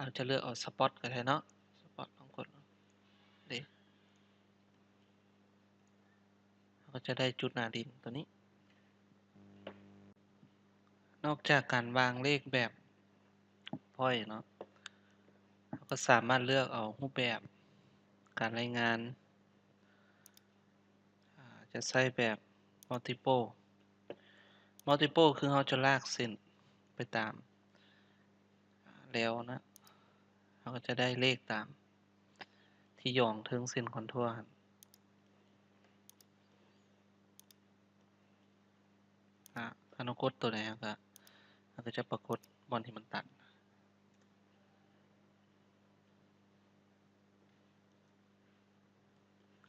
ເຮົາຈະເລືອກເອົາ Spot ກໍໄດ້ເນາະ Spot ລອງກົດເດ້ ເຮົາກໍຈະໄດ້ຈຸດໜ້າດິນຕົວນີ້. ນອກຈາກການວາງເລກແບບ point ເນາະ ເຮົາກໍສາມາດເລືອກເອົາຮູບແບບການລາຍງານ ອາ ຈະໃຊ້ແບບ multiple multiple ຄືເຮົາຈະລາກເສັ້ນໄປຕາມແລວນະ ເຮົາກໍຈະໄດ້ເລກຕາມທີ່ຢອງເທິງເສັ້ນຄອນທົວຫັ້ນ. ອາ ຖ້າເຮົາກົດຕົວໃດ ເຮົາກໍ ເຮົາກໍຈະປາກົດບ່ອນທີ່ມັນຕັນ.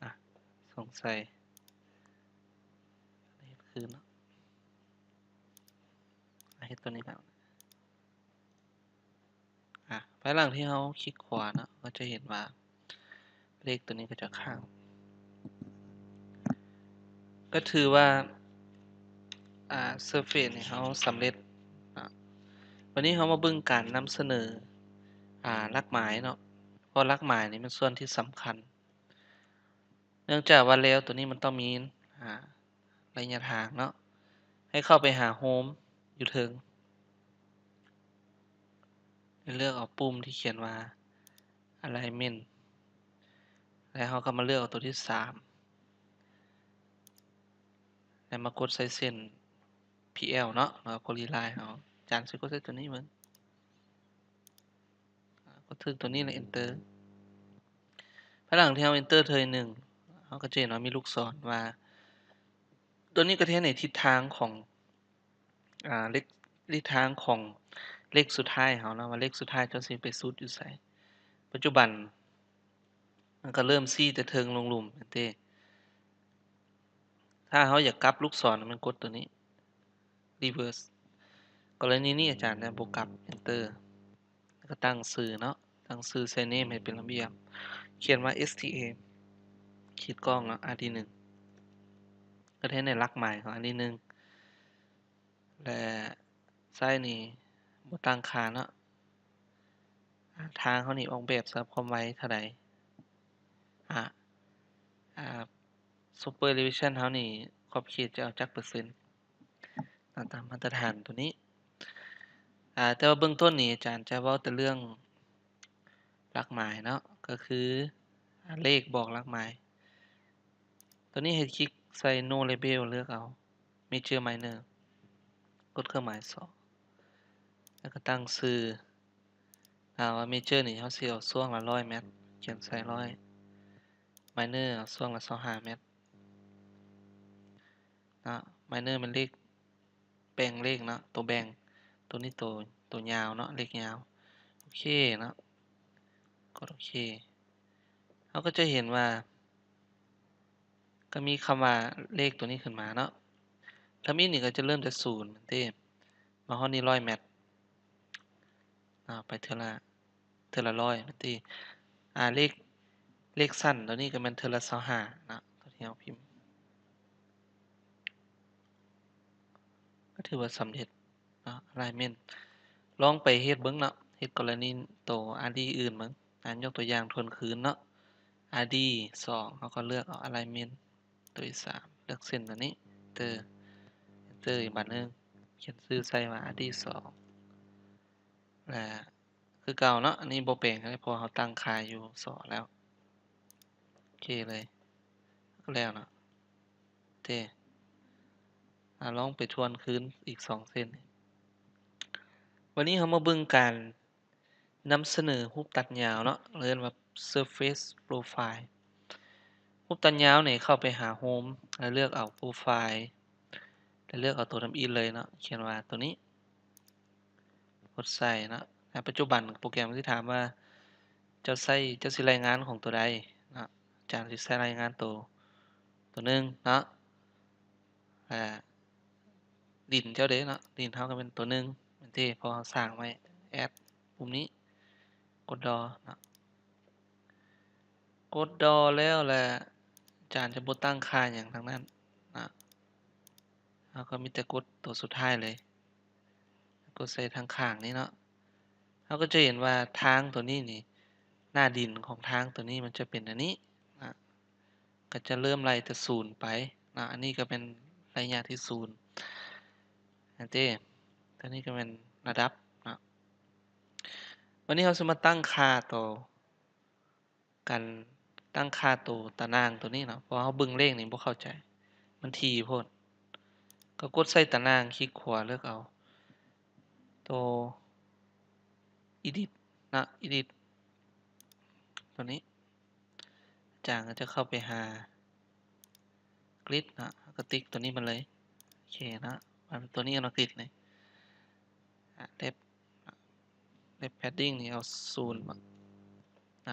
ອາ ສົງໄສ ເຮັດຄືນເນາະ ອາ ເຮັດຕົວນີ້ແລ້ວ ອາ ພາຍຫຼັງທີ່ເຮົາຄລິກຂວາເນາະ ເຮົາຈະເຫັນວ່າເລກຕົວນີ້ກໍຈະຄ້າງ ກໍຖືວ່າ ອາ surface ນີ້ເຮົາສຳເລັດເນາະ. ບັດນີ້ເຮົາມາເບິ່ງການນຳສະເໜີ ອາ ຫຼັກໝາຍເນາະ ເພາະຫຼັກໝາຍນີ້ແມ່ນສ່ວນທີ່ສຳຄັນ ເນື່ອງຈາກວ່າແລວຕົວນີ້ມັນຕ້ອງມີ ອາ ໄລຍະທາງເນາະ ໃຫ້ເຂົ້າໄປຫາ Home ຢູ່ເທິງ ແລະ ເລືອກເອົາປຸ່ມທີ່ຂຽນວ່າ Alignment ແລະ ເຮົາກໍມາເລືອກເອົາຕົວທີສາມ ແລະ ມາກົດໃສ່ເສັ້ນ PL ເນາະ ແລ້ວກໍ Polyline ເຮົາ ອາຈານຊິກົດໃສ່ຕົວນີ້ເບິ່ງ ອາ ກົດຖືກຕົວນີ້ ແລ້ວ Enter. ພາຍຫຼັງທີ່ເຮົາ Enter ເທື່ອໜຶ່ງ ເຮົາກໍຈະເຫັນວ່າມີລູກສອນວ່າ ຕົວນີ້ກໍແທນໃຫ້ທິດທາງຂອງ ອາ ເລກ ທິດທາງຂອງເລກສຸດທ້າຍເຮົາເນາະ ວ່າເລກສຸດທ້າຍເຈົ້າຊິໄປສຸດຢູ່ໃສ. ປັດຈຸບັນມັນກໍເລີ່ມຊີ້ແຕ່ເທິງລົງລຸ່ມແມ່ນເດ້. ຖ້າເຮົາຢາກກັບລູກສອນ ແມ່ນກົດຕົວນີ້ Reverse. ກໍລະນີນີ້ອາຈານຈະບໍ່ກັບ Enter ແລ້ວກໍຕັ້ງຊື່ເນາະ ຕັ້ງຊື່ໃສ່ Name ໃຫ້ເປັນລະບຽບ ຂຽນວ່າ STA ຂີດກ້ອງເນາະ RD ໜຶ່ງ ກໍໄດ້ໃນຫຼັກໝາຍຂອງ RD ໜຶ່ງ ແລະ ໄຊນີ້ບໍ່ຕັ້ງຄ່າເນາະ ອາ ທາງເຮົານີ້ອອກແບບສຳລັບຄວາມໄວເທົ່າໃດ ອາ ອາ Super Elevation ເຮົານີ້ຂອບເຂດຈະເອົາຈັກເປີເຊັນ ເອົາຕາມມາດຕະຖານຕົວນີ້ ອາ ແຕ່ວ່າເບື້ອງຕົ້ນນີ້ອາຈານຈະເວົ້າແຕ່ເລື່ອງຫຼັກໝາຍເນາະ ກໍຄື ອາ ເລກບອກຫຼັກໝາຍ. ຕົວນີ້ໃຫ້ຄລິກໃສ່ No Label ເລືອກເອົາ Major Minor ກົດເຄື່ອງໝາຍສອງ ແລ້ວກໍຕັ້ງຊື່ ຖ້າວ່າ Major ນີ້ເຮົາຊິເອົາຊ່ວງລະຮ້ອຍແມັດ ຂຽນໃສ່ຮ້ອຍ Minor ເອົາຊ່ວງລະຊາວຫ້າແມັດເນາະ Minor ແມ່ນເລກ ແບ່ງເລກເນາະ ໂຕແບ່ງ ໂຕນີ້ໂຕ ໂຕຍາວເນາະ ເລກຍາວ ໂອເຄເນາະ ກົດໂອເຄ ເຮົາກໍຈະເຫັນວ່າ ກໍມີຄຳວ່າເລກໂຕນີ້ຂຶ້ນມາເນາະ ທຳອິດນີ້ກໍຈະເລີ່ມຈາກສູນເດ້ ມາຮອດນີ້ຮ້ອຍແມັດ ເອົາໄປເທື່ອລະ ເທື່ອລະຮ້ອຍແມັດຕິ ອາ ເລກ ເລກສັ້ນຕົວນີ້ກໍແມ່ນເທື່ອລະຊາວຫ້າເນາະ ຕົວທີ່ເຮົາພິມ ກໍຖືວ່າສຳເລັດເນາະ Alignment. ລອງໄປເຮັດເບິ່ງເນາະ ເຮັດກໍລະນີໂຕ RD ອື່ນເບິ່ງ ອາ ຍົກຕົວຢ່າງທວນຄືນເນາະ RD ສອງ ເຮົາກໍເລືອກເອົາ Alignment ຕົວທີສາມ ເລືອກເສັ້ນຕົວນີ້ Enter Enter ອີກບາດໜຶ່ງ ຂຽນຊື່ໃສ່ວ່າ RD ສອງ ແລະ ຄືເກົ່າເນາະ ອັນນີ້ບໍ່ແປງກໍໄດ້ ເພາະເຮົາຕັ້ງຄ່າຢູ່ສອງແລ້ວ ໂອເຄເລີຍ ແລ້ວເນາະ ເຕ ອາ ລອງໄປທວນຄືນອີກສອງເສັ້ນ. ວັນນີ້ເຮົາມາເບິ່ງການນຳສະເໜີຮູບຕັດຍາວເນາະ ເອີ້ນວ່າ Surface Profile. ຮູບຕັດຍາວນີ້ເຂົ້າໄປຫາ Home ແລ້ວເລືອກເອົາ Profile ແລ້ວເລືອກເອົາຕົວທຳອິດເລີຍເນາະ ຂຽນວ່າຕົວນີ້ ກົດໃສ່ເນາະ ໃນປັດຈຸບັນໂປຣແກຣມຊິຖາມວ່າ ເຈົ້າໃຊ້ ເຈົ້າຊິລາຍງານຂອງຕົວໃດເນາະ ອາຈານຊິໃຊ້ລາຍງານໂຕ ໂຕໜຶ່ງເນາະ ອາ ດິນເຈົ້າເດ້ເນາະ ດິນເຮົາກໍແມ່ນໂຕໜຶ່ງແມ່ນຕິ ເພາະເຮົາສ້າງໄວ້ Add ປຸ່ມນີ້ ກົດ Draw ເນາະ ກົດ Draw ແລ້ວລະ ອາຈານຈະບໍ່ຕັ້ງຄ່າຫຍັງທັງນັ້ນເນາະ ເຮົາກໍມີແຕ່ກົດຕົວສຸດທ້າຍເລີຍ ກົດໃສ່ທາງຂ້າງນີ້ເນາະ ເຮົາກໍຈະເຫັນວ່າທາງຕົວນີ້ນີ້ ໜ້າດິນຂອງທາງຕົວນີ້ມັນຈະເປັນອັນນີ້ນະ ກໍຈະເລີ່ມໄລ່ແຕ່ສູນໄປນະ. ອັນນີ້ກໍເປັນໄລຍະທີສູນ ອັນເດ ຕົວນີ້ກໍແມ່ນລະດັບນະ. ວັນນີ້ເຮົາຊິມາຕັ້ງຄ່າຕໍ່ ການຕັ້ງຄ່າໂຕຕາໜ່າງໂຕນີ້ເນາະ ເພາະວ່າເຮົາເບິ່ງເລກນີ້ບໍ່ເຂົ້າໃຈ ມັນຖີ່ໂພດ. ກໍກົດໃສ່ຕາໜ່າງ ຄລິກຂວາເລືອກເອົາໂຕ Edit ເນາະ Edit ໂຕນີ້ ອາຈານກໍຈະເຂົ້າໄປຫາ Grid ເນາະ ແລ້ວກໍຕິກໂຕນີ້ມາເລີຍ. ໂອເຄເນາະ ມັນຕົວນີ້ເນາະ Grid ນີ້ ອາ Left Left Padding ນີ້ເອົາສູນເນາ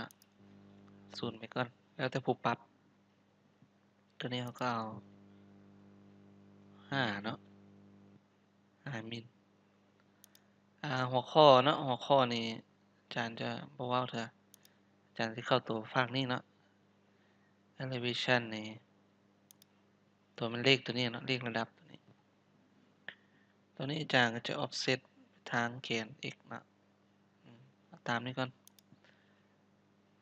ະ ສູນໄປກ່ອນ ແລ້ວແຕ່ຜູ້ປັບ. ຕົວນີ້ເຮົາກໍເອົາຫ້າເນາະ ຫ້າມິນ. ອາ ຫົວຂໍ້ເນາະ ຫົວຂໍ້ນີ້ອາຈານຈະບໍ່ເວົ້າເທື່ອ ອາຈານຊິເຂົ້າໂຕພາກນີ້ເນາະ Elevation ນີ້ ຕົວແມ່ນເລກຕົວນີ້ເນາະ ເລກລະດັບຕົວນີ້. ຕົວນີ້ອາຈານກໍຈະ offset ໄປທາງແກນ x ເນາະ ອືມ ເອົາຕາມນີ້ກ່ອນ.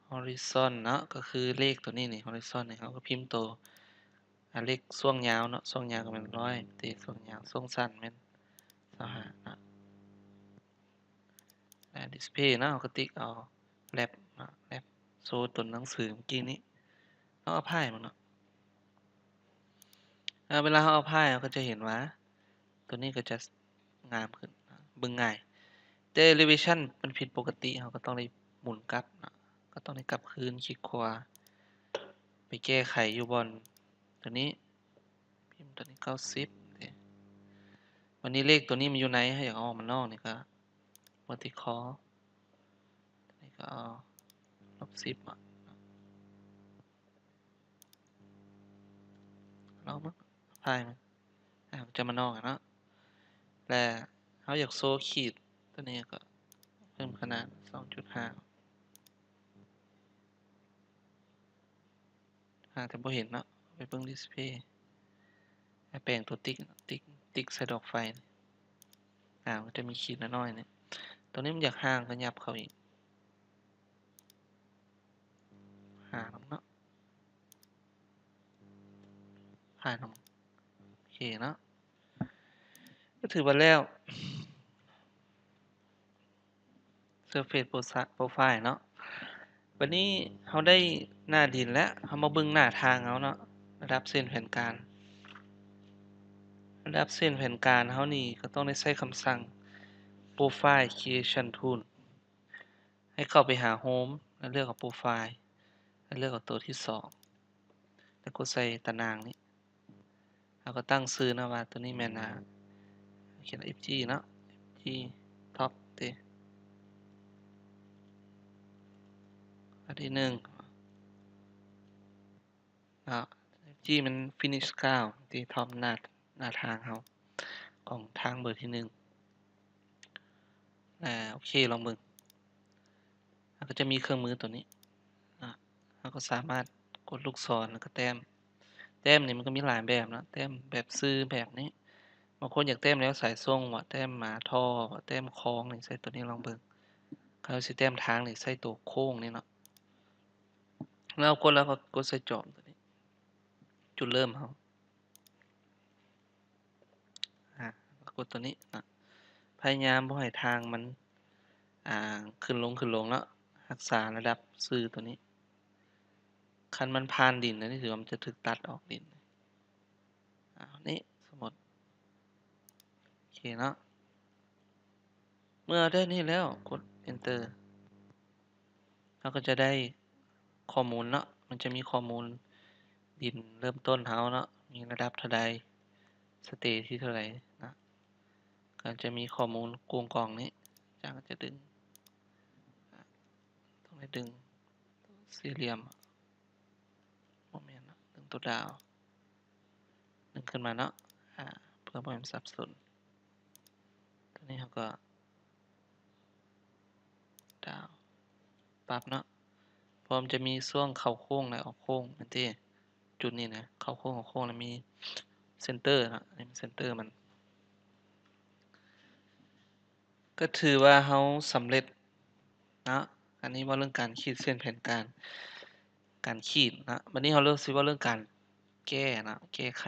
Horizon ເນາະ ກໍຄືເລກຕົວນີ້ນີ້ Horizon ນີ້ ເຮົາກໍພິມໂຕ ອາ ເລກຊ່ວງຍາວເນາະ ຊ່ວງຍາວກໍແມ່ນຮ້ອຍເດ ຊ່ວງຍາວ ຊ່ວງສັ້ນແມ່ນຊາວຫ້າເນາະ. ແລະ Display ເນາະ ເຮົາກໍຕິກເອົາ Wrap ເນາະ Wrap ໂຊຕົວໜັງສືເມື່ອກີ້ນີ້ ເຮົາ Apply ມັນເນາະ. ເວລາເຮົາ Apply ເຮົາກໍຈະເຫັນວ່າ ຕົວນີ້ກໍຈະງາມຂຶ້ນ ເບິ່ງງ່າຍ. ແຕ່ Elevation ມັນຜິດປົກກະຕິ ເຮົາກໍຕ້ອງໄດ້ໝູນກັບເນາະ ກໍຕ້ອງໄດ້ກັບຄືນ ຄລິກຂວາ ໄປແກ້ໄຂຢູ່ບ່ອນຕົວນີ້ ພິມຕົວນີ້ເກົ້າສິບເດ. ບັດນີ້ເລກຕົວນີ້ມັນຢູ່ໃນ ເຮົາຢາກເອົາອອກມານອກນີ້ກໍ Vertical ຕົວນີ້ກໍເອົາລົບສິບເນາະ. ລອງເບິ່ງ Apply ມັນ ອາ ມັນຈະມານອກເນາະ. ແລະ ເຮົາຢາກໂຊຂີດຕົວນີ້ ກໍເພີ່ມຂະໜາດສອງຈຸດຫ້າ ຫາແຕ່ບໍ່ເຫັນເນາະ. ໄປເບິ່ງ Display ແປງຕົວຕິກ ຕິກ ຕິກໃສ່ດອກໄຟ ອາ ມັນຈະມີຂີດນ້ອຍໆນີ້. ຕົວນີ້ມັນຢາກຫ່າງ ກໍຫຍັບເຂົ້າອີກ ຫາລົງເນາະ ຫາລົງ. ໂອເຄເນາະ ກໍຖືວ່າແລ້ວ Surface Profi- Profile ເນາະ. ບັດນີ້ເຮົາໄດ້ໜ້າດິນແລ້ວ ເຮົາມາເບິ່ງໜ້າທາງເຮົາເນາະ ລະດັບເສັ້ນແຜນການ. ລະດັບເສັ້ນແຜນການເຮົານີ້ກໍຕ້ອງໄດ້ໃຊ້ຄຳສັ່ງ Profile Creation Tool ໃຫ້ເຂົ້າໄປຫາ Home ແລ້ວເລືອກເອົາ Profile ແລ້ວເລືອກເອົາຕົວທີສອງ ແລ້ວກົດໃສ່ຕາໜ່າງນີ້. ເຮົາກໍຕັ້ງຊື່ເນາະວ່າຕົວນີ້ແມ່ນ ອາ ຂຽນ F G ເນາະ F G Top ເດ ອັນທີໜຶ່ງເນາະ F G ມັນ Finish ເກົ້າ ທີ່ Top ໜ້າ ໜ້າທາງເຮົາ ຂອງທາງເບີທີໜຶ່ງ. ອາ ໂອເຄ ລອງເບິ່ງ. ເຮົາກໍຈະມີເຄື່ອງມືຕົວນີ້ນະ ເຮົາກໍສາມາດກົດລູກສອນ ແລ້ວກໍແຕ້ມ. ແຕ້ມນີ້ມັນກໍມີຫຼາຍແບບເນາະ ແຕ້ມແບບຊື່ແບບນີ້. ບາງຄົນຢາກແຕ້ມແນວສາຍສົ່ງບໍ ແຕ້ມໝາທໍ່ບໍ ແຕ້ມຄອງນີ້ ໃຊ້ຕົວນີ້ລອງເບິ່ງ. ຄັນເຮົາຊິແຕ້ມທາງນີ້ ໃຊ້ຕົວໂຄ້ງນີ້ເນາະ. ແລ້ວກົດ ແລ້ວກໍກົດໃສ່ຈອມຕົວນີ້ ຈຸດເລີ່ມເຮົາ. ອາ ກົດຕົວນີ້ນະ ພະຍາຍາມບໍ່ໃຫ້ທາງມັນ ອາ ຂຶ້ນລົງ ຂຶ້ນລົງເນາະ ຮັກສາລະດັບຊື່ຕົວນີ້. ຄັນມັນຜ່ານດິນ ອັນນີ້ຖືວ່າມັນຈະຖືກຕັດອອກດິນ. ອາ ນີ້ສົມມຸດ ໂອເຄເນາະ. ເມື່ອໄດ້ນີ້ແລ້ວ ກົດ Enter ເຮົາກໍຈະໄດ້ຂໍ້ມູນເນາະ ມັນຈະມີຂໍ້ມູນດິນເລີ່ມຕົ້ນເຮົາເນາະ ມີລະດັບເທົ່າໃດ ສະເຕທີ່ເທົ່າໃດເນາະ ກໍຈະມີຂໍ້ມູນກວ້າງຂວາງນີ້. ອາຈານກໍຈະດຶງ ອາ ຕ້ອງໄດ້ດຶງສີ່ຫຼ່ຽມ ບໍ່ແມ່ນເນາະ ດຶງຕົວດາວ ດຶງຂຶ້ນມາເນາະ ອາ ເພື່ອບໍ່ໃຫ້ມັນສັບສົນ. ຕົວນີ້ເຮົາກໍດາວປັບເນາະ ເພາະມັນຈະມີຊ່ວງເຂົ້າໂຄ້ງ ແລະ ອອກໂຄ້ງ ແມ່ນຕິ ຈຸດນີ້ນະ ເຂົ້າໂຄ້ງ ອອກໂຄ້ງ ແລ້ວມີເຊັນເຕີເນາະ ອັນນີ້ເຊັນເຕີມັນ. ກໍຖືວ່າເຮົາສຳເລັດ ເນາະ ອັນນີ້ເວົ້າເລື່ອງການຂີດເສັ້ນແຜນການ ການຂີດເນາະ. ບັດນີ້ເຮົາເລີ່ມຊິເວົ້າເລື່ອງການແກ້ເນາະ ແກ້ໄຂ.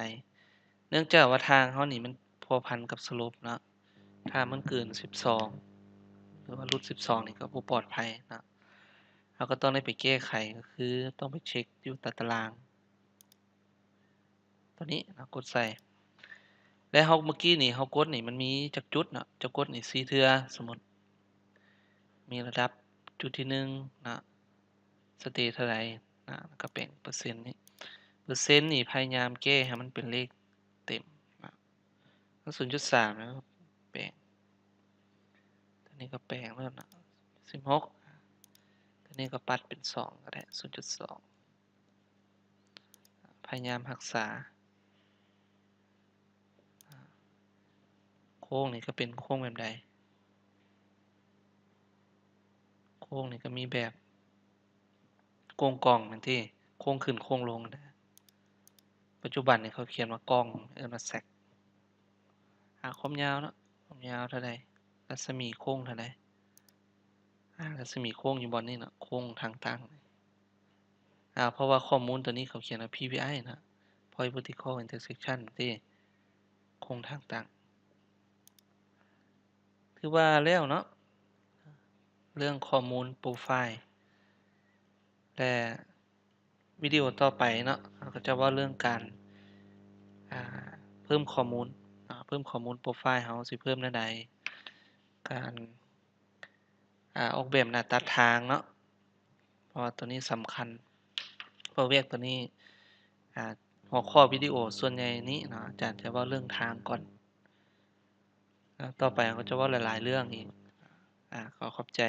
ເນື່ອງຈາກວ່າທາງເຮົານີ້ມັນພົວພັນກັບສະໂລບເນາະ ຖ້າມັນເກີນສິບສອງ ຫຼືວ່າຫຼຸດສິບສອງນີ້ກໍບໍ່ປອດໄພເນາະ. ເຮົາກໍຕ້ອງໄດ້ໄປແກ້ໄຂ ກໍຄືຕ້ອງໄປເຊັກຢູ່ໃຕ້ຕາລາງ ຕົວນີ້ເນາະ ກົດໃສ່ ແລະ ເຮົາ ເມື່ອກີ້ນີ້ເຮົາກົດນີ້ ມັນມີຈັກຈຸດເນາະ ເຈົ້າກົດນີ້ສີ່ເທື່ອ ສົມມຸດມີລະດັບຈຸດທີໜຶ່ງເນາະ ສະເຕເທົ່າໃດເນາະ ແລ້ວກໍແປງເປີເຊັນນີ້ ເປີເຊັນນີ້ພະຍາຍາມແກ້ໃຫ້ມັນເປັນເລກເຕັມເນາະ ສູນຈຸດສາມ ແລ້ວກໍແປງ ຕົວນີ້ກໍແປງເລີຍເນາະ ສິບຫົກ ຕົວນີ້ກໍປັດເປັນສອງກໍໄດ້ ສູນຈຸດສອງ ພະຍາຍາມຮັກສາ ໂຄ້ງນີ້ກໍເປັນໂຄ້ງແບບໃດ? ໂຄ້ງນີ້ກໍມີແບບໂຄ້ງກ່ອງແມ່ນຕິ ໂຄ້ງຂຶ້ນໂຄ້ງລົງນະ ປັດຈຸບັນນີ້ເຂົາຂຽນວ່າກ່ອງ ເອີ້ນວ່າແຊັກ. ຫາຄວາມຍາວເນາະ ຄວາມຍາວເທົ່າໃດ? ລັດສະໝີໂຄ້ງເທົ່າໃດ? ອາ ລັດສະໝີໂຄ້ງຢູ່ບ່ອນນີ້ເນາະ ໂຄ້ງທາງຕັ້ງ. ອາ ເພາະວ່າຂໍ້ມູນຕົວນີ້ເຂົາຂຽນວ່າ PVI ເນາະ Point Vertical Intersection ເດ້ ໂຄ້ງທາງຕັ້ງ. ຖືວ່າແລ້ວເນາະ ເລື່ອງຂໍ້ມູນໂປຣໄຟລ໌ ແລະ ວິດີໂອຕໍ່ໄປເນາະ ເຮົາກໍຈະເວົ້າເລື່ອງການ ອາ ເພີ່ມຂໍ້ມູນເນາະ ເພີ່ມຂໍ້ມູນໂປຣໄຟລ໌ ເຮົາຊິເພີ່ມແນວໃດ ການ ອາ ອອກແບບໜ້າຕັດທາງເນາະ ເພາະວ່າຕົວນີ້ສຳຄັນ ເພາະວຽກຕົວນີ້ ອາ ຫົວຂໍ້ວິດີໂອສ່ວນໃຫຍ່ນີ້ເນາະ ອາຈານຈະເວົ້າເລື່ອງທາງກ່ອນ ແລ້ວຕໍ່ໄປເຮົາກໍຈະເວົ້າຫຼາຍໆເລື່ອງອີກ. ອາ ຂໍຂອບໃຈ.